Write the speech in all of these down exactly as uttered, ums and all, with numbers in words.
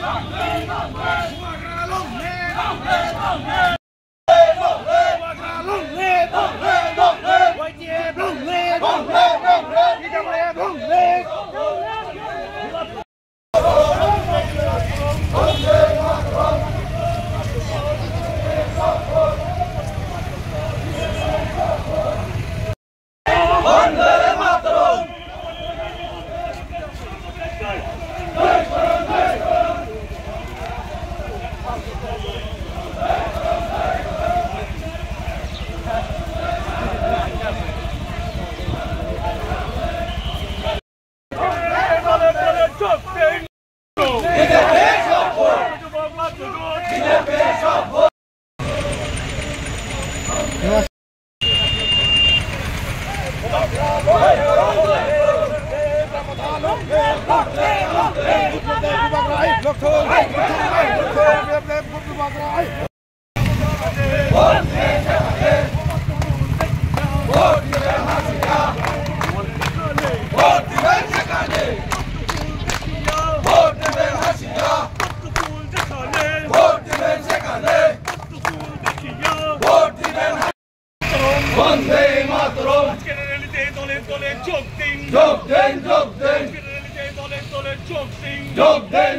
Bande Mataram! আজকের র‍্যালিতে দলে দলে যোগ দিন। যোগ দিন, যোগ দিন। আজকের র‍্যালিতে দলে দলে যোগ দিন। যোগ দিন।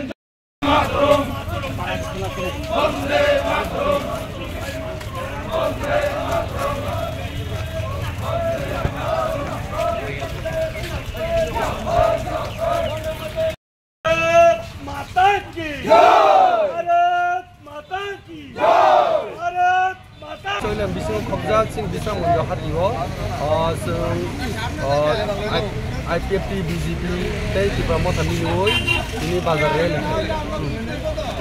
भारत माता की जय। भारत माता की जय। भारत माता। Chwng bisingo khobjak chini bising mwnjak hati o, o, chwng, o, I-, I P F T, B J P tei Tipra Motha miliwi tini bazar rally khlai.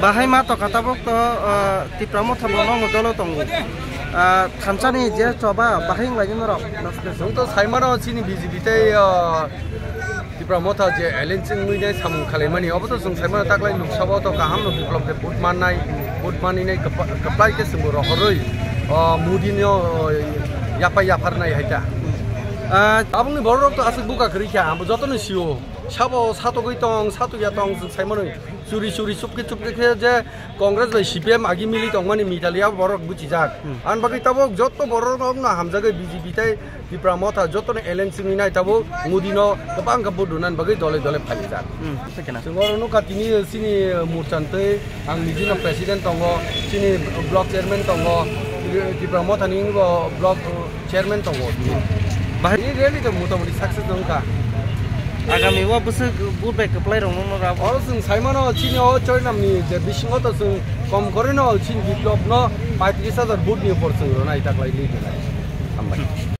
Bahai ma tongkha tabuk to, o, Tipra Motha bo nokni dolo tongo. O, thansa ni je choba bahai wng lai norok. Chwng to sai mano chini B J P tei, o, Tipra Motha je alliance wngwi nai samung khalaimani, obo to chwng sai mano taklai Lok Sabha o to kaham no Biplop de vote mannai, vote manwi nai kwpla-, kwplai khe chwngbo rohorwi, o, Modi no, o, yaphai yapharnai hai ta. Ah, aboni borok rok to aswk buka kwrwi kha, abo joto no sio. Sabo satogwi tong, satokya tong, chwng sai mano churi churi chupke chupke khe je Congress bai C P M agi mili tongmani Meghalaya borok buchijak. Hmm. Ani bagwi tabuk joto borok rok no hamjagwi B J P tei Tipra Motha jotono alliance wngwi nai tabuk Modi no kwbang khe vote rwnani bagwi dole dole phaijak. Hmm, tei kena. Chwng oro nukha tini chini morcha twi ang nijino president tongo, chini block chairman tongo, Tipra Motha ni bo block chairman tongo. Bahai tini rally to motamoti success wngkha. Agami o bwswk vote bai kwplai rok no rabo. Oro chwng sai mano chini o Choinam ni je bisingo to chwng kom kore no chini Biplop no paitris hajar vote ni upor chwng rwnai taklai lead rwnai. Hambai.